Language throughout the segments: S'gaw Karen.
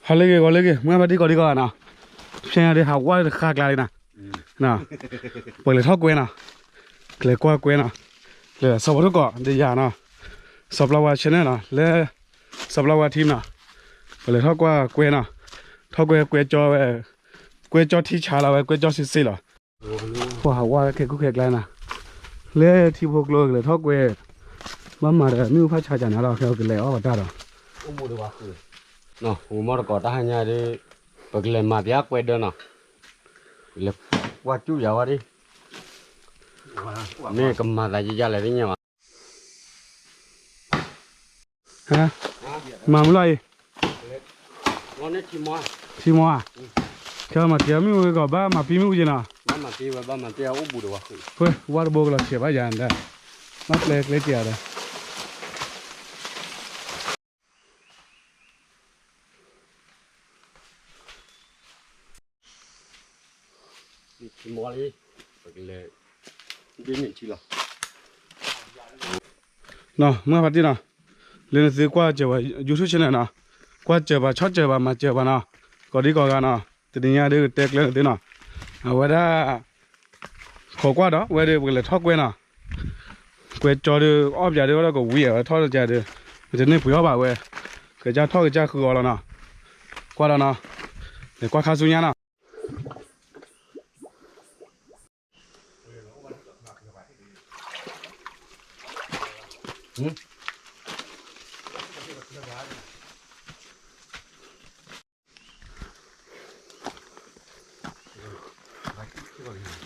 ဟီၣ်လၢဂ့ၤ ဂီၤလၢဂ့ၤ မုၢ်ဖါတံၢ်ကီးဒံကီးနီၤ, ဖဲညါဒ်ဟးဝါတဃါကျါလံနီၤ, ပကလဲၤထီၣ်ကွဲနီၤ, ကလဲၤကွၢ်ကွဲနီၤ, လၢစီၤပီတကီးဒ်ယၤနီၤ, စီၤပျၢ်ဝါ channel နီၤ, လၢ စီၤပျၢ်ဝါ team နီၤ, ပလဲၤထီၣ်ကွၢ်ကွဲနီၤ, ထီၣ်ကွဲကွဲကၠီဝဲ, ကွဲကၠီထံဆါလီၤဝဲ ကွဲကၠီစ့စ့လီၤ. ပှၤဟးဝါခဲကူၣ်ခဲကျါနီၤ, လၢထံဖိကျိကလဲၤထီၣ်ကွဲ, ဘၣ်မၤဒီးမ့ၣ်အူဖးဆါကၢ်န့ၣ်လီၤ ခဲအကလဲၤအီၣ်ဘၣ်တၢ်ဒီး, အိၣ်မူဒီးဝါဃုာ်, ဝံၤမီၢ်တကိးတၢ်ဟါညါဒီး, ပကလဲၤမၤပျါကွဲဒၢနီၤ, လဲၤကွၢ်ကၠူၣ်ယၤဝဲဒၣ်, မ့ၢ်ကမၤသးယယလဲၣ်သ့ၣ်ညါဘၣ်. မၤမုၢ်လီၤအံၤ, ထံမီၤဧါ, ခဲမၤတံၢ်မ့ၣ်အူကီး ဘၣ်မၤပံမ့ၣ်အူက့နီၤ, ဝဲ ဝါတဘိကလီၤဆဲးဘၣ်ယၤဒီး, ဘၣ်ပျဲကျဲကဲၤဒီး ထံမီၤလံ, ပကလဲၤ, ဒ်န့ၣ်ထံလီၤ. နီၤ မုၢ်ဖါတံၢ်နီၤ, လၢနသုကွၢ်စၢၤပှၤ YouTube channel နီၤ, ကွၢ်စၢၤပှၤ ဆီၣ်စၢၤပှၤ မၤစၢၤပှၤနီၤ, ကိးဒံကီးဂၤနီၤ, တနံၤညါဒ်ကတဲကျၢၤနသုနီၤ, အဝဲဒၣ် ခိးကွၢ်ဒီး ဝဲဒၣ်ပကလဲၤထီၣ်ကွဲနီၤ, ကွဲကၠီဒီး အီၣ်ပၠးဒီး ဝဲဒၣ်ကဝံၤအဝဲထီၣ်ကၠီဒီး, မ့တန့ၢ်ပှ့ၤအီၣ်ဘၣ်ဝဲ, ကစၢ်ထီၣ်ကစၢ်ဃုအီၤလီၤနီၤ, ကွၢ်ဒီးနီၤ, လဲၤကွၢ်ခါဆူညါနီၤ.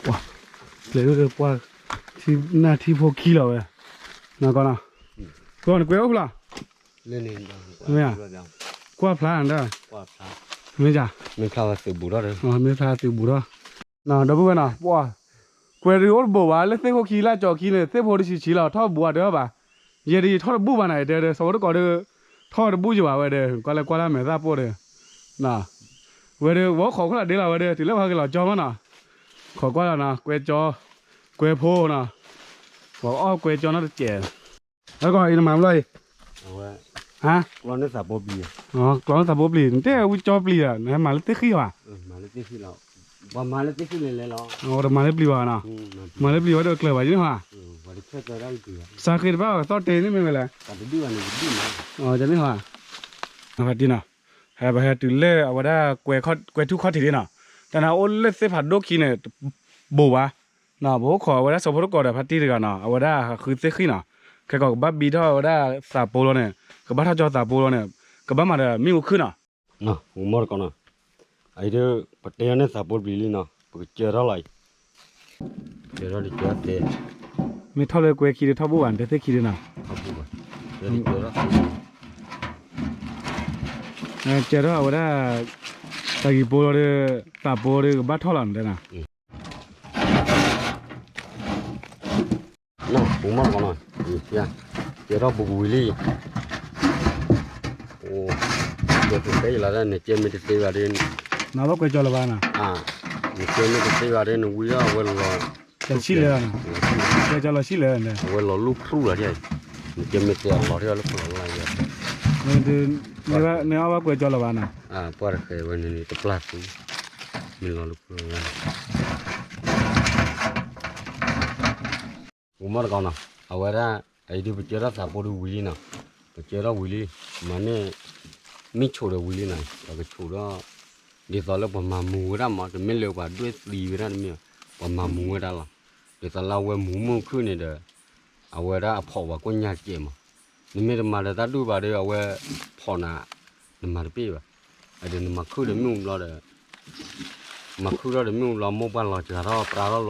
ပှၤ, လဲၤဒၣ်ပှၤ, နၢ်ထံဖိခံလီၤဝဲ, နကီးနီၤ, ကွၢ်နကွဲအိၣ်ဖျါ, မ့ၢ်, ကွၢ်ဖျါဒၣ်, မ့ၢ်, မ့ၢ်ဖျါသုးဘူးထီၣ်, ဒီပုၢ်ဝဲၢ်နီၤ, ပှၤ, ကွဲးဒုးအိၣ်တဘိးဘၣ် လၢသ့ၣ်ခိၣ်ခံလၢကၠီၤခံန့ၣ် သ့ၣ်ဖိတဆံးဆံးလီၤ ထီၣ်ဘူးအတၢ်ဘၣ်, ယဲဒၣ်ယထီၣ်တဘူၣ်ဘၣ်နၤ ယတဲဒီး စီၤဖိတကိးဒီး, ထီၣ်တဘူၣ်ယဘၣ်ဝဲဒီး ကွၢ်လၢကွၢ်လၢမဲာ်သၣ်ပိၢ်ဒီး, ဝဲဒီး ဝဲခိးခိၣ်လၢဒ့လီၤဝဲဒီး တုၤလၢပှၤက့ၤလီၤကၠီမးနီၤ, ခိးကွၢ်လီၤနီၤ ကွဲကၠီ, ကွဲဖိနီၤ, ပှၤအီၣ်ကွဲကၠီနီတစဲး, အကီၢ်အံၤနမၤမလီၤအံၤ, ကျီန့ၢ်သးပိပျံၤ, ကျီန့ၢ်သးပိပျံၤ နတဲဝံကၠီပျံၤဒီး နဟဲမၤလၢသ့ၣ်ဃံဘၣ်, ပှၤမၤလၢပျံၤဘၣ်နီၤ, မၤလၢပျံၤဝဲဒီးကျၢၤဘၣ်ယန့ၣ်ဟါ, စၢ်ဃ့တဘၣ်သီၣ်တဲန့ၣ်မ့ၢ်ဝဲလဲၣ်, န့ၣ်ဟါ, ဖါတံၢ်နီၤ, ဟဲပဟဲတုၤလၢအဝဲဒၣ်, ကွဲထူၣ်ခီၣ်ထံးဒ်နီၤ, တၢ်န့ၣ်အိၣ်လၢသ့ၣ်ဖးဒိၣ်ခံန့ၣ်, ဘိးဘၣ်, ပအိၣ်ခိးအဝဲဒၣ်စီၤဖိတကိးဒီးဖါတံၢ်တဂၤနီၤ အဝဲဒၣ်ဃုသ့ၣ်ဃံနီၤ, ခဲကီးကဘၣ်ဘံထီၣ်အဝဲဒၣ်သးပိလီၤန့ၣ်, ကဘၣ်ထီၣ်ကၠီသးပိလီၤန့ၣ်, ကဘၣ်မၤဒီးမ့ၣ်အူခုၣ်နီၤ, မီၢ်တကိးနီၤ, အအံၤဒ်, ပတဲအီၤန့ၣ်သးပိတပျံၤလံနီၤ ပကစၢထီၣ်လီၤအံၤ, စၢထီၣ်ဒ်စၢသဲ, မ့ၢ်ထီၣ်လၢကွဲခံဒီးထီၣ်ဘူၣ်ဘၣ် နတဲသ့ၣ်ခံဒ်နီၤ, စၢထီၣ်အဝဲဒၣ်, တၢ်ဂ့ၤပိလီၤဒီး, သးပိဒီးကဘၣ်ထီၣ်လီၤနတဲနီၤ ပမီၢ်တကိးနီၤ, စၢထီၣ်ပူၤကွံာ်လံ, တဲဖဲအံၤလီၤဒၣ် နကဲမ့ၢ်တသ့ဘၣ်ဒီး, နဘၣ်ကွဲကၠီလၢၤဘၣ်နီၤ, နကဲမ့ၢ်တသ့ဘၣ်ဒီး နဝံအီၤဝဲလီၤ, လီၤဆံၣ်လၢၤ, ကွဲကၠီလီၤဆံၣ်လၢၤ, အဝဲလီၤလူၢ်ဖျူလီၤ, နကဲမ့ၢ်သ့အလီၤထီၣ်လၢဖျိလီၤ, နအီၣ်ဘၣ်ကွဲကၠီလၢၤဘၣ်နီၤ, ပှၢ်တဃဲဝဲန့ၣ်တပျၢ်သူ, မ့ၢ်လီၤလူၢ်ဖျူလီၤ ပမီၢ်တကိးနီၤ, အဝဲဒၣ်, အအံၤဒ်ပစၢထီၣ်သးပိဒီးဝံၤလံနီၤ, ပစၢထီၣ်ဝံၤလံ, မၤန့ၢ်, မ့ၣ်ဆိးဒီးဝံၤလံနီၤ, ပကဆိးဒီး, ဒ်သိးလၢပှၤမၤမူဝဲဒၣ်မး တမ့ၢ်လၢပှၤဒွဲၣ်သံဝဲဒၣ်တမ့ၢ်, ပှၤမၤမူဝဲဒၣ်လီၤ, ဒ်သိးလၢအဝဲမူမ့ၣ်အူခုၣ်န့ၣ်ဒီး, အဝဲဒၣ်အဖီၣ်ပှၤကိညါစဲးမး, နမ့ၢ်တမၤဒီးတၢ်ဒူၣ်ဘၣ်ဒီး အဝဲဖီၣ်နၤ, နမၤတပ့ၢ်ဘၣ်, အဒ်နမၤခုၣ်ဒီးမ့ၣ်အူဘျီဒီး မၤခုၣ်ထီၣ်ဒီးမ့ၣ်အူဘျီ မိၢ်ပှၢ်လီၤစှၤထီၣ် ပြါထီၣ်လီၤ,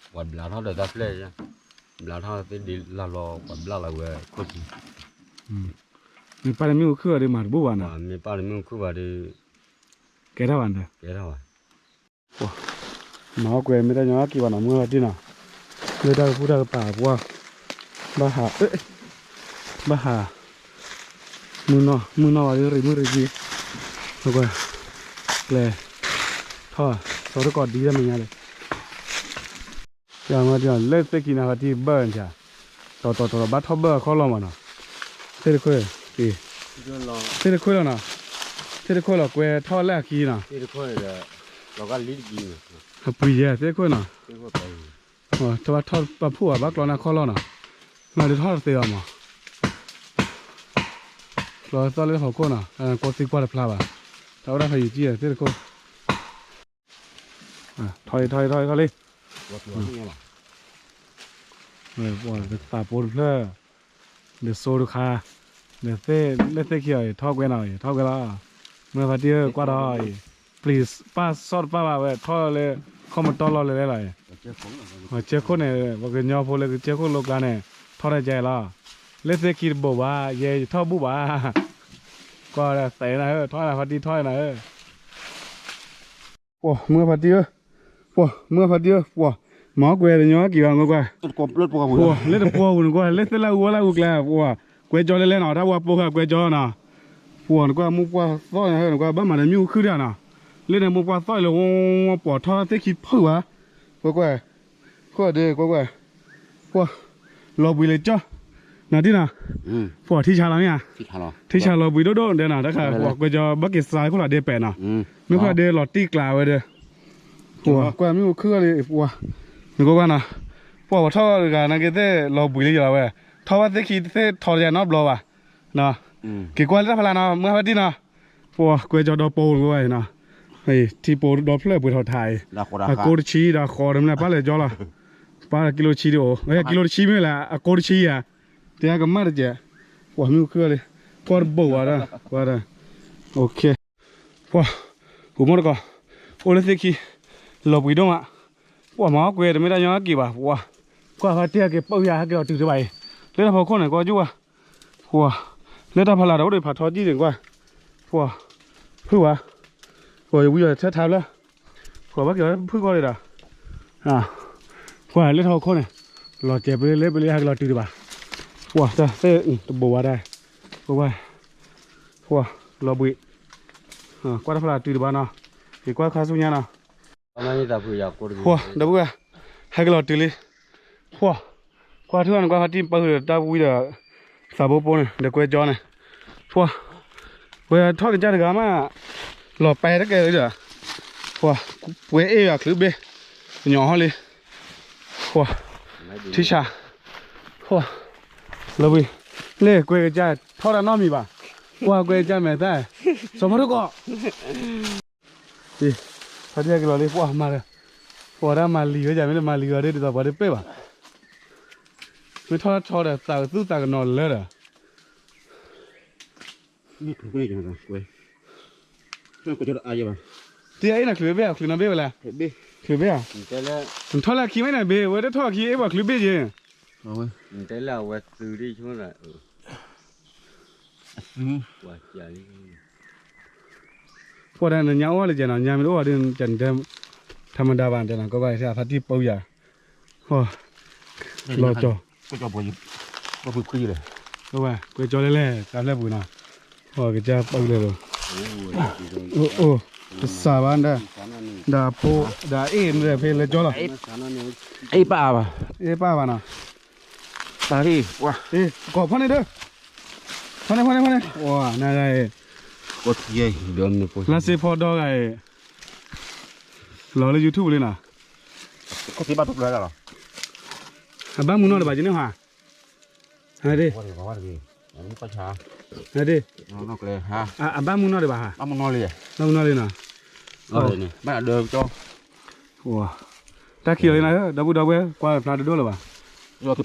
ပှၤဘျးထီၣ်ဒီးတၢ်ဖျဲၣ်, ဘျးထီၣ်သ့ဒ်လၢ်လီၤ ပှၤဘျးလီၤဝဲခိၣ်ထံး, မ့ၢ်ပၢ်တမ့ၣ်အူခုၣ်ဘၣ်ဒီးမၤတဘူၣ်ဘၣ်နီၤ, မ့ၢ်ပၢ်တမ့ၣ်အူခုၣ်ဘၣ်ဒီး, ကဲထီၣ်ဘၣ်, ကဲထီၣ်ဘၣ် မၤအီၣ်ကွဲမ့ၢ်တၢ်ညီက့ၤဘၣ်နီၤ မုၢ်တံၢ်နီၤ, လၢတၢ်ကပူၤတၢ်ကပၤပှၢ်, ဘၣ်ဟး, ဘၣ်ဟး, မုၢ်နီၢ် မုၢ်နီၢ်ဝဲဒၣ်ရံၣ်မုၢ်ရံၣ်က့ၤ, ကွၢ်, ကျဲ, ထီၣ်, စီၤတကိးဒ်တၢ်မဲာ်ညါဒီး, လၢသ့ၣ်ခံန့ၣ် ဟးထံၣ်ဘၢၣ်န့ၣ်, တီၤတီၤတီၤဘၣ်ထီၣ်ဘၢၣ်အခီၣ်လီၢ်မးနီၤ, သ့ၣ်တခွဲ, သ့ၣ်တခွဲလီၤနီၤ, သ့ၣ်တခိၣ်လီၤကွဲထီၣ်လၢအခံနီၤ, အပှ့ၤယဲသ့ၣ်တခိၣ်နီၤ, ထီၣ်ဘၣ်ထီၣ်ပာ်ဖှိၣ်ဘၣ် ဘၣ်ကျီန့ၢ်ခီၣ်လီၢ်နီၤ, မၤဒုးထီၣ်တသ့ဘၣ်မး, ကျီသီၣ်လၢတၢ်ဖီခိၣ်နီၤ, ကိးသံကွၢ်တဖျါဘၣ်, တၢ်အိၣ်ဒၣ်ဖဲယံာ်ကံၢ်သ့ၣ်တခိၣ် ထီၣ်လံ ထီၣ်လံ ထီၣ်လံ, သးပိတဖျၢၣ်, ဒီးစိတခါ, ဒီးသ့ၣ်လၢသ့ၣ်ခံအီၤ ထီၣ်ကွဲနီၤ ထီၣ်ကွဲလီၤ, မုၢ်ဖါတံၢ်ဧၢ ကွၢ်ထီၣ်အံၤ, ပျံၤပၢ်စီၣ်တပၢ်ဘၣ်ဝဲ ထီၣ်လၢ ခီၣ်မတီၢ်လီၢ်လဲၤလဲၤလီၤအံၤ, ပှၤကၢခိၣ်န့ၣ် ပှၤကညီဖိလၢကကၢခိၣ်လိကျါန့ၣ် ထီၣ်တၢ်ကဲလီၤ, လၢသ့ၣ်ခံတဘိးဘၣ် ယဲယထီၣ်ဘူၣ်ဘၣ်, ကွၢ်သဲနၤဧၢ ထီၣ်နၤဖါတံၢ်ထီၣ်နၤဧၢ ပှၤမုၢ်ဖါတံၢ်ဧၢ, ပှၤမုၢ်ဖါတံၢ်ဧၢ ပှၤ, မၤကွဲးတညီက့ၤဘၣ်နကွၢ်, ပှၤလၢတပှီၢ်ပူၤနကွၢ် လၢသ့ၣ်လၢအူဝဲလၢအူကျါ ပှၤ, ကွဲးကၠီလဲၤလဲၤနီၤ တၢ်ဝဲပိာ်ဃာ်ကွဲးကၠီနီၤ, ပှၤနကွၢ် မိၢ်ပှၢ်သီၣ်နကွၢ် ဘၣ်မၤဒီးမ့ၣ်အူခုၣ်ဒၣ်နီၤ, လၢန့ၣ်မိၢ်ပှၢ်သီၣ်လၢဝီဝီပှၤထီၣ်သ့ၣ်ခံဖုၣ်ဘၣ်, ကွၢ်ကွၢ် ဃိဒ့ကွၢ်ကွၢ်, ပှၤ, လီၤဘှံးလၢကၠီ, နဒ်နီၤ, ပှၤထံဆးလီၤမ့ၢ်ဧါ, ထံဆးလီၤဘှံးဒိၣ်ဒိၣ်ဒဲးနီၤ တၢ်ခါပှၤကွဲးကၠီဘၣ်က့ၤစးခိၣ်လီၤဒဲးပဲာ်နီၤ, မ့ၢ်ဃိဒ့လီၤတံၢ်ကျးဝဲဒၣ်, ပှၤကွၢ်မ့ၣ်အူခုၣ်လံ ပှၤ, နကွၢ်ကွၢ်နီၤ, ပှၤပှၤထီၣ်တဂၤနာ်က့သ့ၣ်လီၤဘှံးလၢယလီၤဝဲ, ထီၣ်ဘၣ်သ့ၣ်ခံသ့ၣ်ထီတယၤနီတဘျီဘၣ်, က့ၤကွၢ်လၢတၢ်ဖီလာ်နီၤ မုၢ်ဖါတံၢ်နီၤ, ပှၤကွဲးကၠီဒီပိနကွၢ်နီၤ, ထံပိဒီဖျၢၣ်ပှ့ၤထီၣ်ထးအံၤ, အကိတဆံဒီးဃီဒီးမ့ၢ်လၢပၢ်လဲၤကၠီလီၤ, ပၢ်ကံလိတဆံဒ်အိၣ်, ကံလိတဆံမ့ၢ်လၢအကိတဆံယၤ, တဲကမၣ်တစဲး, ပှၤမ့ၣ်အူခုၣ်လံ, ကွၢ်တဘိးဝဲဒၣ်, ကွၢ်ဒၣ်, ပှၤ, ဟူးမီၢ်တကီၢ်, အိၣ်လၢသ့ၣ်ခံ, လီၤဘှံးဒိၣ်မး, ပှၤမၤကွဲးတမ့ၢ်တၢ်ညီက့ၤဘၣ်, ပှၤ, ကွၢ်ဖါတံၢ်ဟဲက့ၤပၢယၤဟဲက့ၤလီၤတုၤတဘၣ်အံၤ, လၢတၢ်ဖီခိၣ်န့ၣ် ကွၢ်ကၠူၣ်ဝဲ, ပှၤ, လၢတၢ်ဖီလာ်ဒီးအိၣ်ဒီးဖးထီကံၢ်န့ၣ်ကွၢ်, ပှၤ, ဖုၣ်ဝဲ, ပှၤယဝံယီၤထဲထါဖျၢၣ်, ပှၤဘၣ်က့ၤဖုၣ်ကီၢ်ဒံးဒီး, ကွၢ်လၢတၢ်ဖီခိၣ်န့ၣ်, လီၤစဲးပလ့လၢပလ့ဟဲက့ၤလီၤတုၤတဘၣ်, ပှၤတၢ်သ့ၣ်တဘိးဝဲဒၣ်, ပှၤ, ပှၤ, လီၤဘှံး, ကွၢ်တၢ်ဖီလာ်တုၤတဘၣ်နီၤ, ယကွၢ်ခါဆူညါနီၤ, ပှၤ, ဒီပုၢ်ဝဲၢ်, ဟဲက့ၤလီၤတုၤလံ, ပှၤ, ကွၢ်ထူၣ်နကွၢ်ဖါတံၢ်ပၢဃုာ်ဒီးတၢ်ဝံဒီး, သးဘိဘိန့ၣ် ဒီးကွဲးကၠီန့ၣ်, ပှၤ, ပှၤထီၣ်ကစၢ်တဂၤမး, လီၤပဲတကဲလံဒီး, ပှၤ, ပှဲၤအ့ၣ်ယၤချုးဘ့ၣ်, ကညီဟီၣ်လံ, ပှၤ, ထံဆး, ပှၤ, လၢဝံၤ, လၢကွဲးကစၢ်ထီၣ်တၢ်နီတမံၤဘၣ်, ပှၤကွဲးကစၢ်မဲာ်သၣ်, စီၤဖီတကီၢ် ဖါတံၢ်ဟဲက့ၤလီၤလံ ပှၤမၤဒီး, ပှၤဒၣ်မၤလံၤဝဲယၤ မ့ၢ်တမၤလံၤဝဲဒၣ်ဒ်သိးပှၤတပ့ၢ်ဘၣ်, မ့ၢ်ထီၣ်ထီဒီးသးကသူၣ်သးကနီၤလၢဒီး, တအ့ၣ်နချုးဘ့ၣ် ချုးနီဘ့ၣ်ဝဲလဲၣ်, ချုးဘ့ၣ်ဧါ, နထီၣ်လၢအခံမ့ၢ်န့ၣ်ဘ့ၣ် ဝဲတထီၣ်အခံအ့ၣ်ပှၤချုးဘ့ၣ်ယ့ၣ်, ပှၤဒၣ်နညါအိၣ်လၢကဲနီၤ ညါမ့ၢ်တအိၣ်ဘၣ်ဒ် ထါမတၤဘၣ်တဲနီၤ ကဘၣ်ထဲအဖါတံၢ်ပၢယၤ, လီၤကၠီ, ကွဲးကၠီလဲၣ်လဲၣ် တၢ်ဖျၢၣ်ပူၤနီၤ, ကစၢ်ပၢလၢလီၤ, အိၣ်, တစၢ်ဘၣ်ဒၣ်, ဒီးဖိ, ဒီးအ့ၣ်မ့ၢ်ဖဲလဲၤကၠီလီၤ, အ့ၣ်ပၢ်ဘၣ်, အ့ၣ်ပၢ်ဘၣ်နီၤ, ကီၢ်ဖီန့ၣ်ဒီး, ဖီန့ၣ် ဖီန့ၣ် ဖီန့ၣ်, န, လါစ့ဖီဒီဂၤအံၤ, လီၤလၢ YouTube လံနီၤ, အဘၣ်မူနီၢ်ဒံးဘၣ်ကန့ၣ်ဟါ, ဒ့, ဒ့, အဘၣ်မူနီၢ်ဒံးဘၣ်ဟါ, ဘၣ်မူနီၢ်လံနီၤ, တၢ်ခံလီၤလံနီၤ, ဒီပုၢ်ဒီဝဲၢ် ကွၢ်ဖျါတဒိၣ်လၢၤဘၣ်, ပှၤ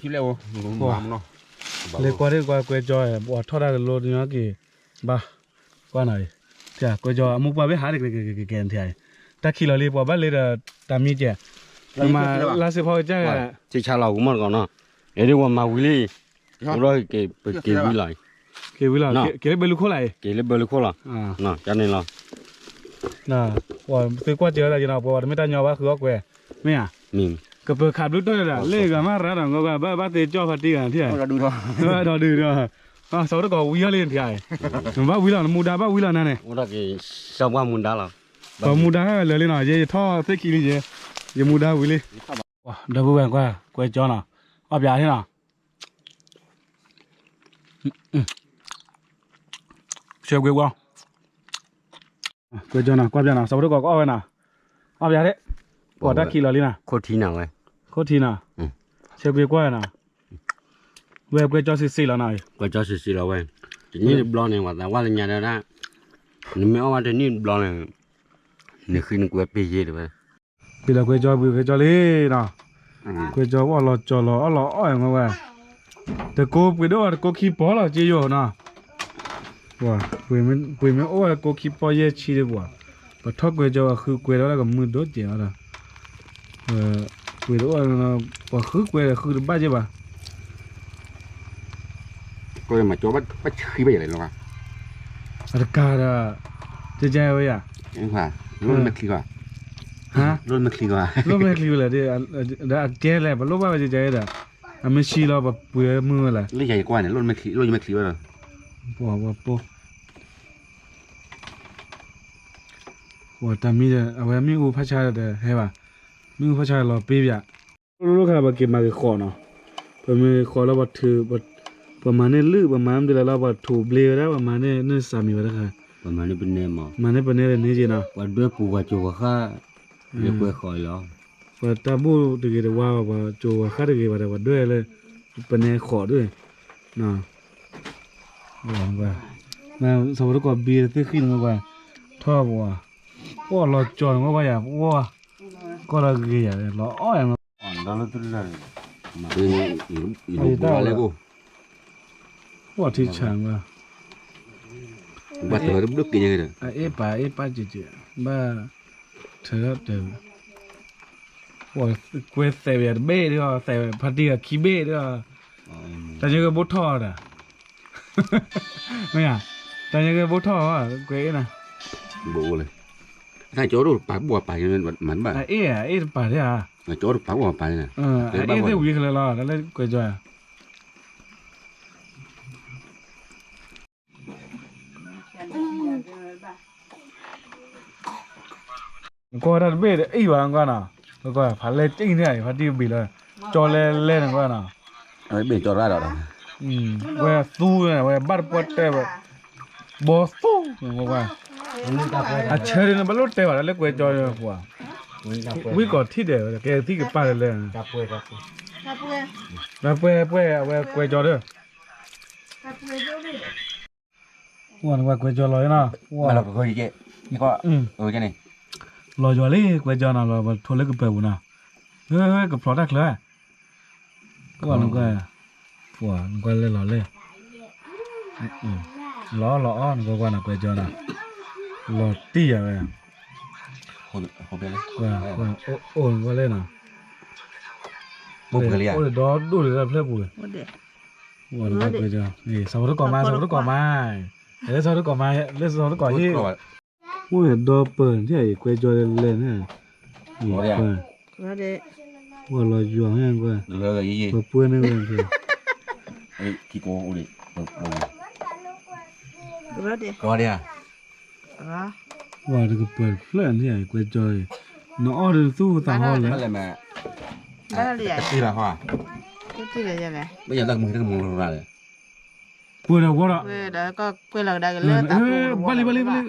လဲၤကွၢ်နီၤ, လဲၤကွၢ်ဒ်ကွၢ်ကွဲးကၠီ, ပှၤထီၣ်တၢ်တလိတညီက့ၤ, ဘၣ်, ကွၢ်နီၤ, ကွဲးကၠီအမိၢ်ပှၢ်ဘ့ၣ်ဟးတကဲကဲကဲကဲကဲ, တၢ်ခံလီၤလံ ပှၤဘၣ်လဲၤဒီးတၢ်မံကဲ, မၤလါစ့ဖီကစၢ်, ထံဆးလီၤဝံၤမီၢ်တကီးနီၤ, အဲဒ်ပှၤမၤဝံၤလံ, အိၣ်ဒီးက့ၤဝံၤလီၤ, က့ၤဝံၤလီၤ, က့ၤလၢဘၢလူခိၣ်လီၤအံၤ, က့ၤလၢဘၢလူခိၣ်လီၤ, န့ၣ်လီၤ, ပှၤသုကွၢ်စၢၤဝဲဒၣ်ယနီၤ ပှၤတမ့ၢ်တၢ်ညီဘၣ်ဃုအီၣ်ကွဲး, မ့ၢ်ဧါ, ကပၢၤခးဘျုးတၢၢ်ဒၣ် လၢဂၤမ့ၢ်ရၤဒီး ဂီၤဂၤဘၣ်ဘၣ်သ့ၣ်ကၠီၣ်ဖါတံၢ်ဂၤထံၣ်, ဒီးဒုးဒီး, စီၤတကီးဝံၤအီၤလံထံၣ်, နဘၣ်ဝံၤလီၤ နမူဒါဘၣ်ဝံၤလီၤနၤန့ၣ်, ပှၤမူဒါလၢာ်လံနီၤ ယဲယထီၣ်သ့ၣ်ခံလံယဲ, ယမူဒါဝံၤလံ, ဒီပုၢ်ဝဲၢ်ကွၢ် ကွဲကၠီနီၤ, အီၣ်ပၠးဟ့ၣ်နီၤ, ဆဲးကွ့ဝါ, ကွဲကၠီနီၤ ကွၢ်ပၠးနီၤ စီၤပဒိၣ်ကီးကအီၣ်ဝဲနီၤ, အီၣ်ပၠးဟ့ၣ်, ပှၤတၢ်ခံးလီၤလံနီၤ, ခိၣ်ထံနီၤဝဲ, ခိၣ်ထံနီၤ, ဆဲးကွ့ကွၢ်နီၤ, ဝဲကွဲကၠီစံးစံးလီၤနီၤ, ကွဲကၠီစံးစံးလီၤဝဲ, တနံၣ်တဘျီန့ၣ် ပှၤသးဝါလၢညါဒၣ်, နမ့ၢ်အီၣ်ဝဲတနံၣ်တဘျီန့ၣ်, နဃံနကွဲပ့ၢ်ယ့ၢ်တဝဲ ပ့ၤလီၤကွဲကၠီ ပှ့ၤကွဲကၠီလံနီၤ, ကွဲကၠီအီၣ်လီၤကၠီလီၤ အီၣ်လီၤအီၣ်အံၤမ့ၢ်ဝဲ, တကိးပှ့ၤဒိၣ်အီၤတကိးခံပီၢ်လီၤ က့ယိာ်နီၤ, ပှ့ၤမ့ၢ်အိၣ်ဝဲတကိးခံပီၢ်ယဲၢ်ဆံဒ်ပှၤ, ပထီၣ်ကွဲကၠီပှၤဃုကွဲဒီးကမုာ်ဒိၣ်ကဲးအီၤဒီး, ပှ့ၤတအိၣ်, ပှၤဃုကွဲဒီးဃုတဘၣ်က့ဘၣ် ကမၤကၠီဘၣ်ဆှံဘၣ်ယဲလဲၣ်လီၤ, အတကးဒီး, ကကဝဲယၤ, လိၣ်မဲာ်ချံကီး, လိၣ်မဲာ်ချံကီး, လိၣ်မဲာ်ချံဝဲလဲၣ်, ဒီးအကဲလဲၣ် ပလိၣ်ဘၣ်ဝဲကကဝဲဒီး, အမ့ၢ်ဆံလီၤ ပပှ့ၤမုၢ်ဝဲလဲၣ်, လၢယၤယကွၢ်န့ၣ် လိၣ်မဲာ်ချံဝဲဒီး, ပှၤပှၤပိၢ် ပှၤတၢ်မံဒီး အဝဲမ့ၣ်အူဖးဆါဒီးဟဲဘၣ်, မ့ၣ်အူဖးဆါလီၤပ့ၢ်ပၠး, လိၣ်လိၣ်ခါ ပက့ၤမၤက့ၤဃိးနီၤ, ပမ့ၢ်ဃိးလၢပှၤထုး, ပှၤမၤန့ၢ်လုၢ် ပှၤမၤမနုၤလဲၣ်လီၤ ပှၤထုးဘျ့ဝဲဒၣ် ပှၤမၤန့ၢ်န့ၢ်စးမံၤဝဲတခါ, ပှၤမၤန့ၢ်ပနဲမး, မၤန့ၢ်ပနဲဒီးန့ၢ်က့နီၤ, ပှၤဒွဲၣ်ပူၤပှၤကၠိၤပှၤဃၣ်, လၢကွဲဃိးလီၤ, ပှၤတၢ်ဘူၣ်တဂ့ၤတဝါဘၣ် ပှၤကၠိၤပှၤဃၣ်တဂ့ၤဘၣ်ဒီး ပှၤဒွဲၣ်လၢ ပနဲဃိးဒၣ် စီၤပဒိၣ်ကီးဘံသ့ၣ်ဃံၣ်န့ၣ်မ့ၢ်ပှၤ, ထီၣ်ပှၤ, ပှၤလီၤကၠီၤန့ၣ်မ့ၢ်ပှၤယၤ, ပှၤ, ကီၢ်လီၤဂ့ၤယၤ လီၤအီၣ်ယၤ, ပှၤထံဆၣ်မ့ၢ်, အ့ၣ်ပာ်အ့ၣ်ပာ်ကဲကဲ, ဘၣ်, ထၢထီၣ်တၢ်, ကွဲသဲးဝဲယၤတဘ့ၣ်ဒီး သဲးဝဲဖါတံၢ်အခံဘ့ၣ်ဒီး, တၢ်ညါကဘိထီၣ်ဒီး, မ့ၢ်, တၢ်ညါကဘိထီၣ်, ကွဲအ့ၣ်နၤ, ဘိအိၣ်လၢ, တၢ်ကၠီဒိၣ်တပာ်ဘိၣ်ပာ်, မၤတဘၣ်, အ့ၣ်အ့ၣ်တပာ်ဒၣ်ဧါ, ကၠီဒိၣ်တပာ်ဘိၣ်ပာ်န့ၣ်, အ့ၣ်သ့ၣ်ဝံၤခဲလၢာ်လီၤ တၢ်လၢကွဲကၠီ ကွၢ်တၢ်တဘ့ၣ်တအံၣ်ဘၣ်ကွၢ်နီၤ, ကွၢ်ဖးလဲၢ်ကၠံၣ်န့ၣ် ဖါတံၢ်ကဘ့ၣ်လီၤ, ကၠီလဲလဲန့ၣ်ကွၢ်နီၤ, ဝဲသူန့ၣ် ဝဲဘၣ်တပှၢ်တဲဝဲ, ဘီသူ, အဆၢဒ်န့ၣ် ဘၣ်လိၣ်တဲဘၣ်လၢကွဲကၠီ, ဝံၣ်ကီၤထံၣ်ဒဲး ကဲသံၣ်ကပၢ်လၢလဲၣ်, ပှဲၤပှဲၤ အဝဲကွဲကၠီဒီး ကွၢ်ကွဲကၠီလီၤနီၤ, လီၤယွၤလံ ကွဲကၠီနီၤ လီၤပထိလၢကပၢၤပူၤနီၤ, ကဖျိးတၢ်ချၢ, ကွၢ်နကွၢ်, ကွၢ်နကွၢ်လဲၤလီၤလဲၣ်, လီၤလီၤအီၣ်နကွၢ်ကွၢ်နီၤ ကွဲကၠီနီၤ, လီၤတံၢ်ယၤဝဲ, ကွၢ်ကွၢ်အိၣ်နကွၢ်လဲၣ်နီၤ, အိၣ်ဒီးဒီဒိၣ်လၢတၢ်ဖျၢၣ်ပူၤ, ကွၢ်ကွၢ်, စီၤပီတကိးမါ စီၤပီတကိးမါ, လၢစီၤပီတကိးမါ လၢစီၤပီတကိးဟံၣ်, အိၣ်ဒီးဒီပၢၢ်န့ၣ် ကွဲကၠီလဲၤလဲၣ်န့ၣ်, ကွၢ်လီၤယွၤဟဲကွၢ်, ပှၤပှဲၤန့ၢ်ဝဲ, ကွၢ်တကပၢၤတဖျၢၣ်န့ၣ် ကွဲကၠီ, နအီၣ်ဒီးသူၣ်သးဟီလဲၣ်, တၢ်တမုာ်တမုာ်ရၣ်လဲၣ်, ပှဲၤဒီးဝီဒီး, ဘၣ်လံဘၣ်လံဘၣ်လံ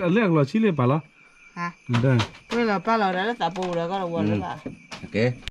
အလဲၣ်အကလီၤဆံလံပာ်လီၤ, ပှဲၤလီၤပာ်လီၤဒီးလၢသးပူၤဒီးကီၢ်တဝီလၢဘၣ်, ကဲ